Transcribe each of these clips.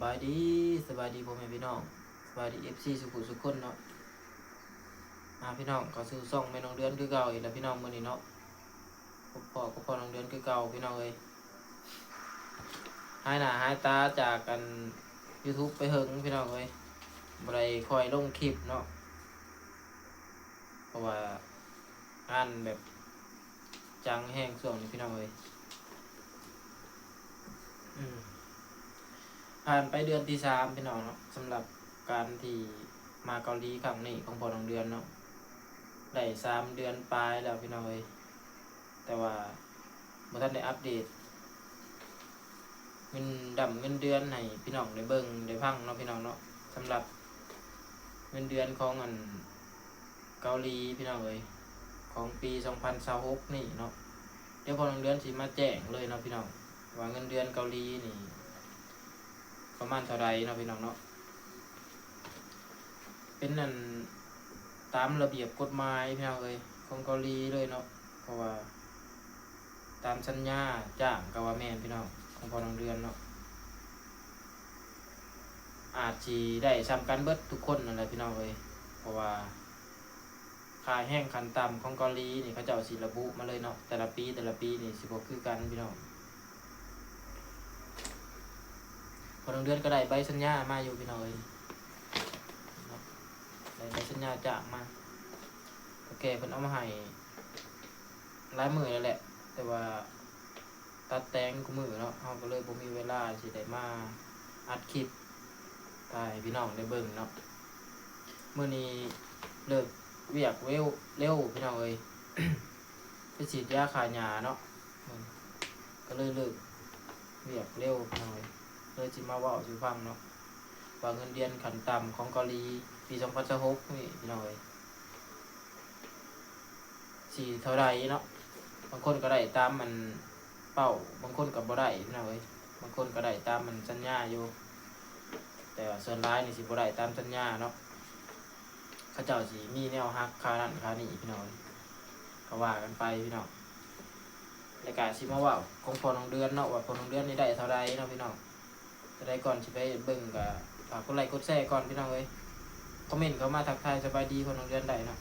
ສະບາຍດີ ສະບາຍດີພໍ່ແມ່ພີ່ນ້ອງ ສະບາຍດີ ເອັຟຊີ ສູ່ຜູ້ສູ່ຄົນເນາະ. ອ່າ ພີ່ນ້ອງ ເຂົ້າສູ່ຊ່ອງແມ່ນ້ອງເດືອນຄືເກົ່າອີກແລ້ວພີ່ນ້ອງ ມື້ນີ້ເນາະ ພົບພໍ້ກັບພໍ່ນ້ອງເດືອນຄືເກົ່າພີ່ນ້ອງເອີຍ. ຫາຍໜ້າຫາຍຕາຈາກອັນ YouTube ໄປເຫິງພີ່ນ້ອງເອີຍ ບໍ່ໄດ້ຄ່ອຍລົງຄລິບເນາະ ເພາະວ່າງານແບບຈັງແຮງຊ່ວງນີ້ພີ່ນ້ອງເອີຍ. ອືມ ຜ່ານໄປເດືອນທີສາມພີ່ນ້ອງເນາະ ສຳລັບການທີ່ມາເກົາຫຼີຄັ້ງນີ້ຂອງພໍ່ນ້ອງເດືອນເນາະ ໄດ້ສາມເດືອນປາຍແລ້ວພີ່ນ້ອງເອີຍ ແຕ່ວ່າບໍ່ທັນໄດ້ອັບເດດເງິນດຳເງິນເດືອນໃຫ້ພີ່ນ້ອງໄດ້ເບິ່ງໄດ້ຟັງເນາະ ພີ່ນ້ອງເນາະ. ສຳລັບເງິນເດືອນຂອງອັນ ເກົາຫຼີພີ່ນ້ອງເອີຍ ຂອງປີສອງພັນຊາວຫົກນີ້ເນາະ ດຽວພໍ່ນ້ອງເດືອນຊິມາແຈ້ງເລີຍເນາະພີ່ນ້ອງ ວ່າເງິນເດືອນເກົາຫຼີນີ້ປະມານເທົ່າໃດເນາະ ພີ່ນ້ອງເນາະ. ເປັນອັນຕາມລະບຽບກົດໝາຍພີ່ນ້ອງເອີຍ ຂອງເກົາຫຼີເລີຍເນາະ ເພາະວ່າ ຕາມສັນຍາຈ້າງກໍວ່າແມ່ນພີ່ນ້ອງ ຂອງພໍ່ນ້ອງເດືອນເນາະ ອາດຊິໄດ້ສ່ຳກັນເບິດທຸກຄົນນັ້ນແຫຼະພີ່ນ້ອງເອີຍ ເພາະວ່າຄ່າແຮງຂັ້ນຕ່ຳຂອງເກົາຫຼີນີ້ ເຂົາເຈົ້າຊິລະບຸມາເລີຍເນາະ ແຕ່ລະປີ ແຕ່ລະປີນີ້ຊິບໍ່ຄືກັນພີ່ນ້ອງ. ພໍ່ນ້ອງເດືອນກໍໄດ້ໃບສັນຍາມາຢູ່ພີ່ນ້ອງເອີຍເນາະ ໄດ້ໃບສັນຍາຈ້າງມາ ເຖົ້າແກ່ເພິ່ນເອົາມາໃຫ້ ຫຼາຍມື້ແລ້ວແຫຼະ ແຕ່ວ່າຕັດແຕ່ງຄູ່ມື້ເນາະ ເຮົາກໍເລີຍບໍ່ມີເວລາຊິໄດ້ມາອັດຄລິບຖ່າຍໃຫ້ພີ່ນ້ອງໄດ້ເບິ່ງເນາະ. ມື້ນີ້ເລີກວຽກເວວ ເລັວພີ່ນ້ອງເອີຍ ໄປສີດຢາຂ້າຫຍ້າເນາະ ກໍເລີຍເລີກວຽກເລັວພີ່ນ້ອງເອີຍ ເລີຍຊິມາເວົ້າສູ່ຟັງເນາະ ວ່າເງິນເດືອນຂັ້ນຕ່ຳຂອງເກົາຫຼີປີສອງພັນຊາວຫົກນີ້ພີ່ນ້ອງເອີຍ ຊິເທົ່າໃດເນາະ. ບາງຄົນກໍໄດ້ຕາມອັນເປົ້າ ບາງຄົນກໍບໍ່ໄດ້ພີ່ນ້ອງເອີຍ ບາງຄົນກໍໄດ້ຕາມອັນສັນຍາຢູ່ ແຕ່ວ່າສ່ວນຫຼາຍນີ້ຊິບໍ່ໄດ້ຕາມສັນຍາເນາະ ເຂົາເຈົ້າຊິມີແນວຫັກຄ່ານັ້ນຄ່ານີ້ພີ່ນ້ອງ ກໍວ່າກັນໄປພີ່ນ້ອງ. ແລ້ວກະຊິມາເວົ້າຂອງພໍ່ນ້ອງເດືອນເນາະ ວ່າພໍ່ນ້ອງເດືອນນີ້ໄດ້ເທົ່າໃດເນາະພີ່ນ້ອງ. ແຕ່ໃດກ່ອນຊິໄປເບິ່ງກະຝາກກົດໄລ້ກົດແຊກ່ອນພີ່ນ້ອງເອີຍ ຄອມເມັນເຂົ້າມາທັກທາຍສະບາຍດີພໍ່ນ້ອງເດືອນໄດ້ເນາະ.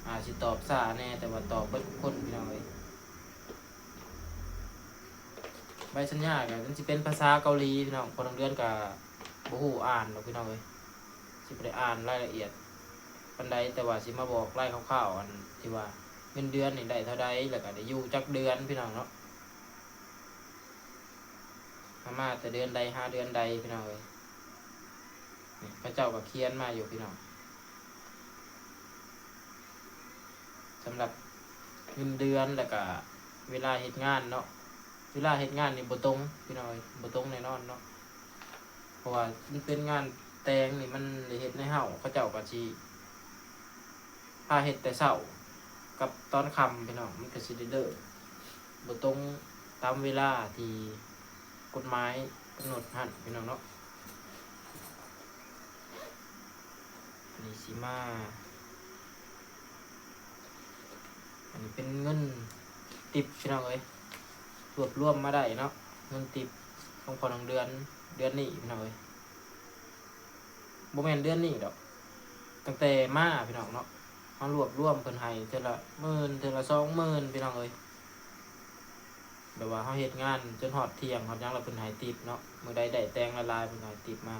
ອາດຊິຕອບຊ້າແດ່ ແຕ່ວ່າຕອບເບິດທຸກຄົນພີ່ນ້ອງເອີຍ. ໃບສັນຍາກະມັນຊິເປັນພາສາເກົາຫຼີພີ່ນ້ອງ ພໍ່ນ້ອງເດືອນກະບໍ່ຮູ້ອ່ານດອກພີ່ນ້ອງເອີຍ ຊິບໍ່ໄດ້ອ່ານລາຍລະອຽດປານໃດ ແຕ່ວ່າຊິມາບອກລາຍຄ່າວໆ ອັນທີ່ວ່າເງິນເດືອນນີ້ໄດ້ເທົ່າໃດ ແລ້ວກະໄດ້ຢູ່ຈັກເດືອນພີ່ນ້ອງເນາະ. ມາ ມາແຕ່ເດືອນໃດຫາເດືອນໃດພີ່ນ້ອງເອີຍ ນີ້ເຂົາເຈົ້າກໍຂຽນມາຢູ່ພີ່ນ້ອງ ສຳລັບເງິນເດືອນ ແລ້ວກະເວລາເຮັດງານເນາະ. ເວລາເຮັດງານນີ້ບໍ່ຕົງພີ່ນ້ອງເອີຍ ບໍ່ຕົງແນ່ນອນເນາະ ເພາະວ່າມັນເປັນງານແຕ່ງນີ້ ມັນໄດ້ເຮັດໃນເຮົາ ເຂົາເຈົ້າກໍຊິ ພາເຮັດແຕ່ເຊົ້າກັບຕອນຄ່ຳພີ່ນ້ອງ ມັນກໍຊິໄດ້ເລີກບໍ່ຕົງຕາມເວລາທີ່ກົດໝາຍກຳນົດຫັ້ນພີ່ນ້ອງເນາະ. ອັນນີ້ຊິມາ ອັນນີ້ເປັນເງິນຕິບພີ່ນ້ອງເອີຍ ລວບລວມມາໄດ້ເນາະ ເງິນຕິບຂອງພໍ່ນ້ອງເດືອນ ເດືອນນີ້ພີ່ນ້ອງເອີຍ. ບໍ່ແມ່ນເດືອນນີ້ດອກ ຕັ້ງແຕ່ມາພີ່ນ້ອງເນາະ ເຮົາລວບລວມເພິ່ນໃຫ້ເທື່ອລະໝື່ນ ເທື່ອລະສອງໝື່ນພີ່ນ້ອງເອີຍ. ແບບວ່າເຮົາເຮັດງານຈົນຮອດທ່ຽງຮອດຫຍັງ ແລ້ວເພິ່ນໃຫ້ຕິບເນາະ ມື້ໃດໄດ້ແຕ່ງຫຼາຍໆ ເພິ່ນໃຫ້ຕິບມາ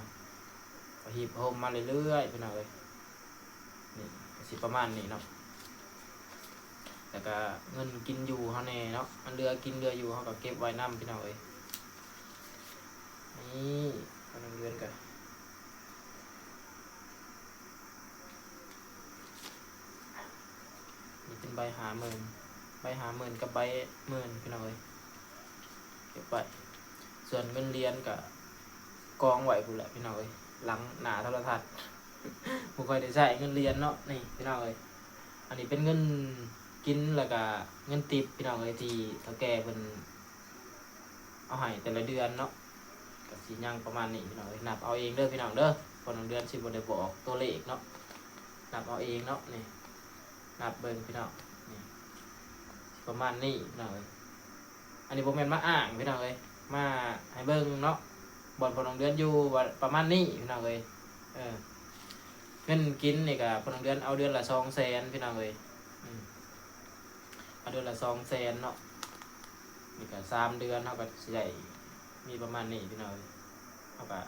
ກໍຮີບໂຮມມາເລື້ອຍໆ ພີ່ນ້ອງເອີຍ. ນີ້ກໍຊິປະມານນີ້ເນາະ ແລ້ວກະເງິນກິນຢູ່ເຮົາແດ່ເນາະ ອັນເຫຼືອກິນເຫຼືອຢູ່ເຮົາກໍເກັບໄວ້ນຳພີ່ນ້ອງເອີຍ. ນີ້ ເງິນເດືອນກະ ນີ້ເປັນໃບຫ້າໝື່ນ ໃບຫ້າໝື່ນກັບໃບໝື່ນພີ່ນ້ອງເອີຍ ເກັບໄວ້. ສ່ວນເງິນຫຼຽນກະກອງໄວ້ພຸ້ນແຫຼະພີ່ນ້ອງເອີຍ ຫຼັງໜ້າໂທລະທັດ ບໍ່ຄ່ອຍໄດ້ໃຊ້ເງິນຫຼຽນເນາະ. ນີ້ພີ່ນ້ອງເອີຍ ອັນນີ້ເປັນເງິນກິນ ແລ້ວກະເງິນຕິບພີ່ນ້ອງເອີຍ ທີ່ເຖົ້າແກ່ເພິ່ນ ເອົາໃຫ້ແຕ່ລະເດືອນເນາະ ກໍຊິຍັງປະມານນີ້ພີ່ນ້ອງເອີຍ. ນັບເອົາເອງເດີພີ່ນ້ອງເດີ ເພາະນ້ອງເດືອນຊິບໍ່ໄດ້ບອກຕົວເລກເນາະ ນັບເອົາເອງເນາະ. ນີ້ ນັບເບິ່ງພີ່ນ້ອງ ນີ້ ປະມານນີ້ພີ່ນ້ອງເອີຍ. ອັນນີ້ບໍ່ແມ່ນມາອ້າງພີ່ນ້ອງເອີຍ ມາໃຫ້ເບິ່ງເນາະ ບ່ອນພໍ່ນ້ອງເດືອນຢູ່ວ່າປະມານນີ້ພີ່ນ້ອງເອີຍ. ເອີ ເງິນກິນນີ້ກະພໍ່ນ້ອງເດືອນເອົາເດືອນລະສອງແສນພີ່ນ້ອງເອີຍ. ອືມ ເອົາເດືອນລະສອງແສນເນາະ. ນີ້ກະສາມເດືອນເຮົາກະຊິໄດ້ມີປະມານນີ້ພີ່ນ້ອງເອີຍ. ເຮົາກະ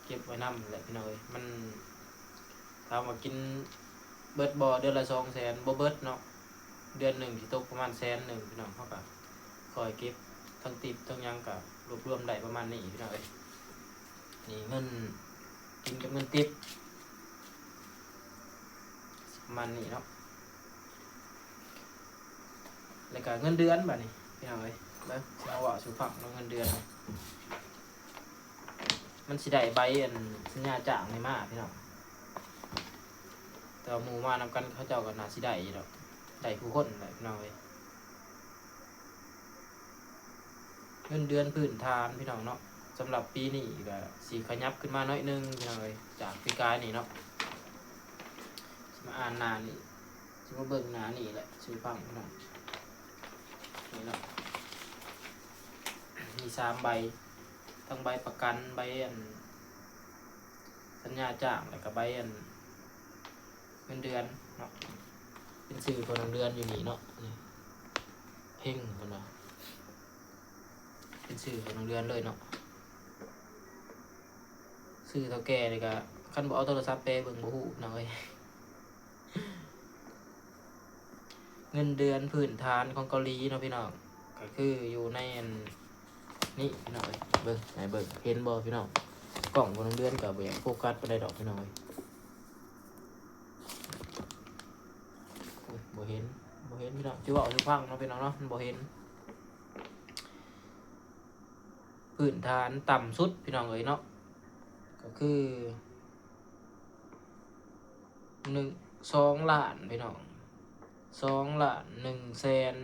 ເກັບໄວ້ນຳແຫຼະພີ່ນ້ອງເອີຍ. ມັນ ຖາມວ່າກິນເບິດບໍ່ເດືອນລະສອງແສນ? ບໍ່ເບິດເນາະ. ເດືອນໜຶ່ງຊິຕົກປະມານແສນໜຶ່ງພີ່ນ້ອງ. ເຮົາກະຄ່ອຍເກັບທັງຕິບທັງຫຍັງ ກະລວບລວມໄດ້ປະມານນີ້ພີ່ນ້ອງເອີຍ. ນີ້ເງິນກິນກັບເງິນຕິບ ປະມານນີ້ເນາະ. ແລ້ວກະເງິນເດືອນບາດນີ້ພີ່ນ້ອງເອີຍ. ເບິ່ງ ຊິມາເວົ້າສູ່ຟັງເນາະ ເງິນເດືອນ ມັນຊິໄດ້ໃບອັນສັນຍາຈ້າງນີ້ມາພີ່ນ້ອງ. ແຕ່ວ່າໝູ່ມານຳກັນເຂົາເຈົ້າກໍໜ້າຊິໄດ້ຢູ່ດອກ ໄດ້ຄູ່ຄົນແຫຼະພີ່ນ້ອງເອີຍ. ເງິນເດືອນພື້ນຖານພີ່ນ້ອງເນາະ ສຳລັບປີນີ້ກໍຊິຂະຫຍັບຂຶ້ນມາໜ້ອຍໜຶ່ງພີ່ນ້ອງເອີຍ ຈາກປີກາຍນີ້ເນາະ. ຊິມາອ່ານໜ້ານີ້ ຊິມາເບິ່ງໜ້ານີ້ແຫຼະສູ່ຟັງພີ່ນ້ອງ. ນີ້ເນາະ ມີສາມໃບ ທັງໃບປະກັນ ໃບອັນສັນຍາຈ້າງ ແລ້ວກໍໃບອັນເງິນເດືອນເນາະ. ເປັນຊື່ຂອງເດືອນຢູ່ນີ້ເນາະ ນີ້ ເພັງເພິ່ນວ່າ ເປັນຊື່ຂອງເດືອນເລີຍເນາະ. ຊື່ເຖົ້າແກ່ນີ້ກໍ ຄັນບໍ່ເອົາໂທລະສັບແປເບິ່ງບໍ່ຮູ້ພີ່ນ້ອງເອີຍ. ເງິນເດືອນພື້ນຖານຂອງເກົາຫຼີເນາະພີ່ນ້ອງ ກໍຄືຢູ່ໃນອັນນີ້ພີ່ນ້ອງເອີຍ. ເບິ່ງ ໃຫ້ເບິ່ງ ເຫັນບໍ່ພີ່ນ້ອງ? ກ້ອງຂອງເດືອນກໍບໍ່ຢາກໂຟກັສປານໃດດອກພີ່ນ້ອງເອີຍ. ໂອ້ຍ ບໍ່ເຫັນ ບໍ່ເຫັນພີ່ນ້ອງ ຊິເວົ້າສູ່ຟັງເນາະພີ່ນ້ອງເນາະ ມັນບໍ່ເຫັນ. ພື້ນຖານຕ່ຳສຸດພີ່ນ້ອງເອີຍເນາະ ກໍຄື ໜຶ່ງ ສອງລ້ານພີ່ນ້ອງ ສອງລ້ານໜຶ່ງແສນ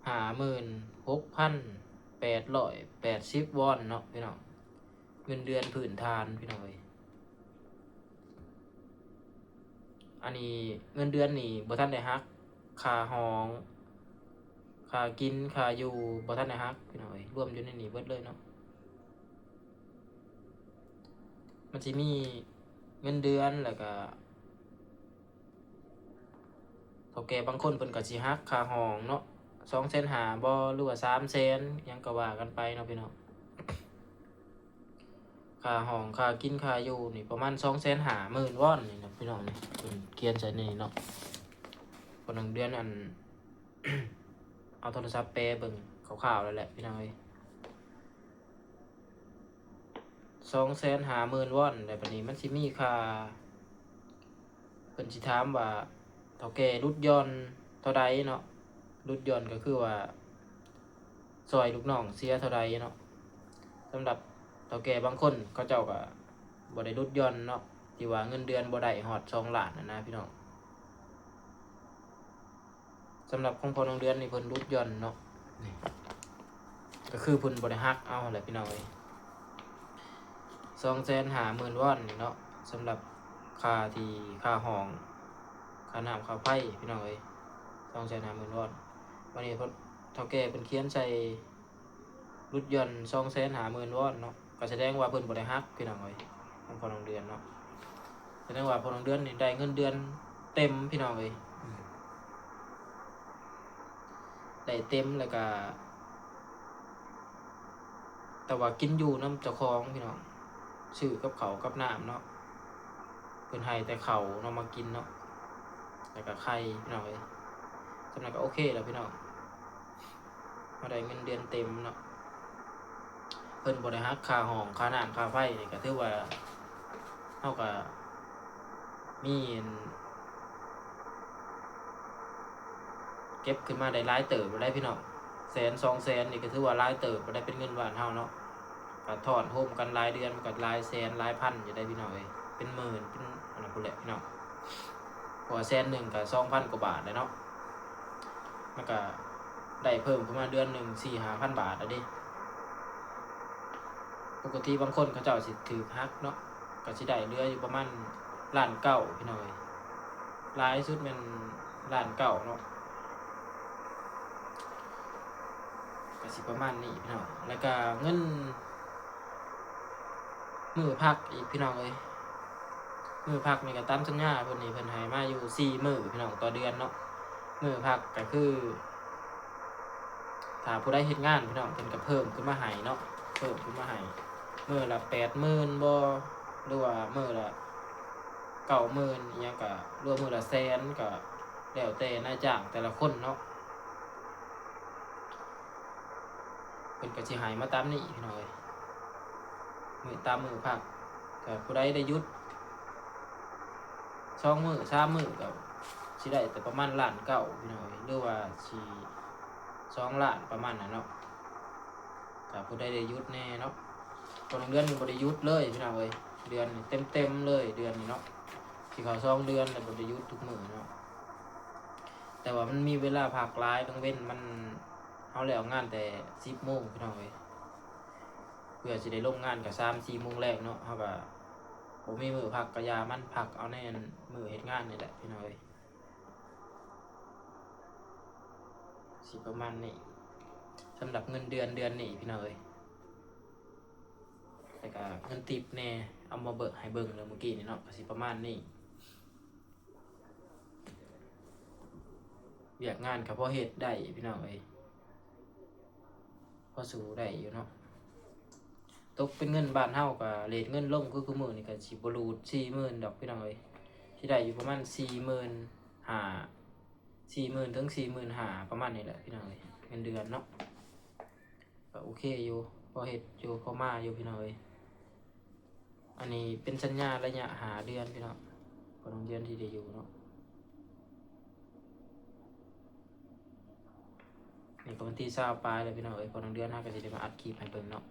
ຫ້າໝື່ນຫົກພັນແປດຮ້ອຍແປດສິບວອນເນາະພີ່ນ້ອງ. ເງິນເດືອນພື້ນຖານພີ່ນ້ອງເອີຍ. ອັນນີ້ເງິນເດືອນນີ້ບໍ່ທັນໄດ້ຫັກຄ່າຫ້ອງ ຄ່າກິນ ຄ່າຢູ່ ບໍ່ທັນໄດ້ຫັກພີ່ນ້ອງເອີຍ ລວມຢູ່ໃນນີ້ເບິດເລີຍເນາະ. ມັນຊິມີເງິນເດືອນ ແລ້ວກະເຖົ້າແກ່ບາງຄົນເພິ່ນກະຊິຫັກຄ່າຫ້ອງເນາະ ສອງແສນຫ້າບໍ ຫຼືວ່າສາມແສນ ຫຍັງກະວ່າກັນໄປເນາະພີ່ນ້ອງ. ຄ່າຫ້ອງ ຄ່າກິນ ຄ່າຢູ່ນີ້ປະມານສອງແສນຫ້າໝື່ນວອນນີ້ນະພີ່ນ້ອງ ນີ້ເພິ່ນຂຽນໃສ່ໃນນີ້ເນາະ. ເພິ່ນເດືອນອັນ ເອົາໂທລະສັບແປເບິ່ງຄ່າວໆແລ້ວແຫຼະພີ່ນ້ອງເອີຍ ສອງແສນຫ້າໝື່ນວອນ. ແລ້ວບາດນີ້ມັນຊິມີຄ່າ ເພິ່ນຊິຖາມວ່າເຖົ້າແກ່ຫຼຸດຢ່ອນເທົ່າໃດເນາະ ຫຼຸດຢ່ອນກໍຄືວ່າຊ່ອຍລູກນ້ອງເສຍເທົ່າໃດເນາະ. ສຳລັບເຖົ້າແກ່ບາງຄົນເຂົາເຈົ້າກໍບໍ່ໄດ້ຫຼຸດຢ່ອນເນາະ ທີ່ວ່າເງິນເດືອນບໍ່ໄດ້ຮອດສອງລ້ານຫັ້ນນະພີ່ນ້ອງ. ສຳລັບຂອງພໍ່ນ້ອງເດືອນນີ້ເພິ່ນຫຼຸດຢ່ອນເນາະ ນີ້ ກໍຄືເພິ່ນບໍ່ໄດ້ຫັກເອົາຫັ້ນແຫຼະພີ່ນ້ອງເອີຍ ສອງແສນຫ້າໝື່ນວອນນີ້ເນາະ. ສຳລັບຄ່າທີ່ ຄ່າຫ້ອງ ຄ່ານ້ຳ ຄ່າໄຟພີ່ນ້ອງເອີຍ ສອງແສນຫ້າໝື່ນວອນ. ບາດນີ້ເຖົ້າແກ່ເພິ່ນຂຽນໃສ່ ຫຼຸດຢ່ອນສອງແສນຫ້າໝື່ນວອນເນາະ ກໍສະແດງວ່າເພິ່ນບໍ່ໄດ້ຫັກພີ່ນ້ອງເອີຍ ຂອງພໍ່ນ້ອງເດືອນເນາະ. ສະແດງວ່າພໍ່ນ້ອງເດືອນນີ້ໄດ້ເງິນເດືອນເຕັມພີ່ນ້ອງເອີຍ ໄດ້ເຕັມ ແລ້ວກະ ແຕ່ວ່າກິນຢູ່ນຳເຈົ້າຂອງພີ່ນ້ອງ ຊື້ກັບເຂົ້າກັບນ້ຳເນາະ ເພິ່ນໃຫ້ແຕ່ເຂົ້າເນາະມາກິນເນາະ ແລ້ວກະໄຂ່ພີ່ນ້ອງເອີຍ. ສ່ຳນັ້ນກໍໂອເຄແລ້ວພີ່ນ້ອງ ເຮົາໄດ້ເງິນເດືອນເຕັມເນາະ ເພິ່ນບໍ່ໄດ້ຫັກຄ່າຫ້ອງ ຄ່ານ້ຳ ຄ່າໄຟນີ້ ກໍຖືວ່າເຮົາກໍມີອັນ ເກັບຂຶ້ນມາໄດ້ຫຼາຍເຕີບແລ້ວພີ່ນ້ອງ ແສນສອງແສນນີ້ກໍຖືວ່າຫຼາຍເຕີບແລ້ວ ເປັນເງິນບ້ານເຮົາເນາະ. ກະຖອນໂຮມກັນຫຼາຍເດືອນ ມັນກະຫຼາຍແສນຫຼາຍພັນຢູ່ໄດ໋ພີ່ນ້ອງເອີຍ ເປັນໝື່ນ ເປັນອັນນັ້ນພຸ້ນແຫຼະພີ່ນ້ອງ ເພາະວ່າແສນໜຶ່ງກະສອງພັນກວ່າບາດແຫຼະເນາະ ມັນກະໄດ້ເພີ່ມຂຶ້ນມາເດືອນໜຶ່ງສີ່ຫ້າພັນບາດແລ້ວເດ້. ປົກກະຕິບາງຄົນເຂົາເຈົ້າຊິຖືກຫັກເນາະ ກະຊິໄດ້ເຫຼືອຢູ່ປະມານລ້ານເກົ້າພີ່ນ້ອງເອີຍ ຫຼາຍສຸດແມ່ນລ້ານເກົ້າເນາະ. ຊິປະມານນີ້ພີ່ນ້ອງ ແລ້ວກະເງິນມື້ພັກອີກພີ່ນ້ອງເອີຍ. ມື້ພັກນີ້ກະຕາມສັນຍາເພິ່ນນີ້ ເພິ່ນໃຫ້ມາຢູ່ສີ່ມື້ພີ່ນ້ອງ ຕໍ່ເດືອນເນາະ. ມື້ພັກກະຄື ຖ້າຜູ້ໃດເຮັດງານພີ່ນ້ອງ ເພິ່ນກະເພີ່ມຂຶ້ນມາໃຫ້ເນາະ ເພີ່ມຂຶ້ນມາໃຫ້ມື້ລະແປດໝື່ນບໍ ຫຼືວ່າມື້ລະເກົ້າໝື່ນ ອີ່ຫຍັງກະ ຫຼືວ່າມື້ລະແສນ ກະແລ້ວແຕ່ນາຍຈ້າງແຕ່ລະຄົນເນາະ. ເພິ່ນກະຊິໃຫ້ມາຕາມນີ້ພີ່ນ້ອງເອີຍ ມື້ ຕາມມື້ພັກ. ກະຜູ້ໃດໄດ້ຢຸດສອງມື້ສາມມື້ ກະຊິໄດ້ແຕ່ປະມານລ້ານເກົ້າພີ່ນ້ອງເອີຍ ຫຼືວ່າຊິສອງລ້ານປະມານນັ້ນເນາະ. ຖ້າຜູ້ໃດໄດ້ຢຸດແດ່ເນາະ ເພາະໜຶ່ງເດືອນນີ້ບໍ່ໄດ້ຢຸດເລີຍພີ່ນ້ອງເອີຍ ເດືອນນີ້ເຕັມໆເລີຍ ເດືອນນີ້ເນາະ ຊິເຂົ້າສອງເດືອນແລ້ວ ບໍ່ໄດ້ຢຸດທຸກມື້ເນາະ. ແຕ່ວ່າມັນມີເວລາພັກຫຼາຍ ກາງເວັນມັນ ເຮົາແລ້ວງານແຕ່ສິບໂມງພີ່ນ້ອງເອີຍ ເພື່ອຊິໄດ້ລົງງານກະສາມສີ່ໂມງແລງເນາະ. ເຮົາກະບໍ່ມີມື້ພັກກະຢ່າມັນ ພັກເອົາໃນມື້ເຮັດງານນີ້ແຫຼະພີ່ນ້ອງເອີຍ. ຊິປະມານນີ້ ສຳລັບເງິນເດືອນເດືອນນີ້ພີ່ນ້ອງເອີຍ. ແລ້ວກະເງິນທິບແດ່ ເອົາມາເບິ່ງ ໃຫ້ເບິ່ງແລ້ວມື້ກີ້ນີ້ເນາະ ກະຊິປະມານນີ້. ວຽກງານກະພໍເຮັດໄດ້ພີ່ນ້ອງເອີຍ ພໍສູ້ໄດ້ຢູ່ເນາະ. ຕົກເປັນເງິນບ້ານເຮົາກະ ເຣດເງິນລົງຄື ຄືມື້ນີ້ກະຊິບໍ່ຫຼຸດສີ່ໝື່ນດອກພີ່ນ້ອງເອີຍ ຊິໄດ້ຢູ່ປະມານສີ່ໝື່ນຫ້າ ສີ່ໝື່ນເຖິງສີ່ໝື່ນຫ້າ ປະມານນີ້ແຫຼະພີ່ນ້ອງເອີຍ ເງິນເດືອນເນາະ. ກະໂອເຄຢູ່ ພໍເຮັດຢູ່ ພໍມາຢູ່ພີ່ນ້ອງເອີຍ. ອັນນີ້ເປັນສັນຍາໄລຍະຫ້າເດືອນພີ່ນ້ອງ ພໍໜຶ່ງເດືອນທີ່ໄດ້ຢູ່ເນາະ. ນີ້ກະວັນທີຊາວປາຍແລ້ວພີ່ນ້ອງເອີຍ ພໍໜຶ່ງເດືອນເຮົາກະຊິໄດ້ມາອັດຄລິບໃຫ້ເບິ່ງເນາະ.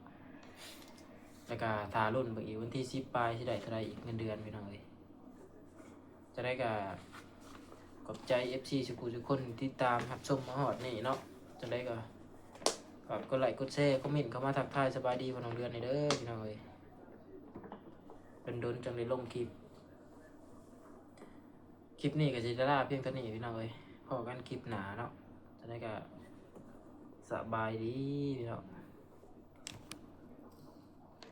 ແລ້ວກະຖ້າລຸ້ນເບິ່ງອີກ ວັນທີສິບປາຍຊິໄດ້ເທົ່າໃດອີກ ເງິນເດືອນພີ່ນ້ອງເອີຍ. ຈັ່ງໃດກະຂອບໃຈເອັຟຊີທຸກຜູ້ທຸກຄົນທີ່ຕິດຕາມຮັບຊົມມາຮອດນີ້ເນາະ. ຈັ່ງໃດກະຝາກກົດໄລ້ກົດແຊ ຄອມເມັນເຂົ້າມາທັກທາຍສະບາຍດີພໍ່ນ້ອງເດືອນແດ່ເດີພີ່ນ້ອງເອີຍ. ດົນໆຈັ່ງໄດ້ລົງຄລິບ. ຄລິບນີ້ກະຊິໄດ້ລາພຽງເທົ່ານີ້ພີ່ນ້ອງເອີຍ ພໍ້ກັນຄລິບໜ້າເນາະ. ຈັ່ງໃດກະສະບາຍດີພີ່ນ້ອງ.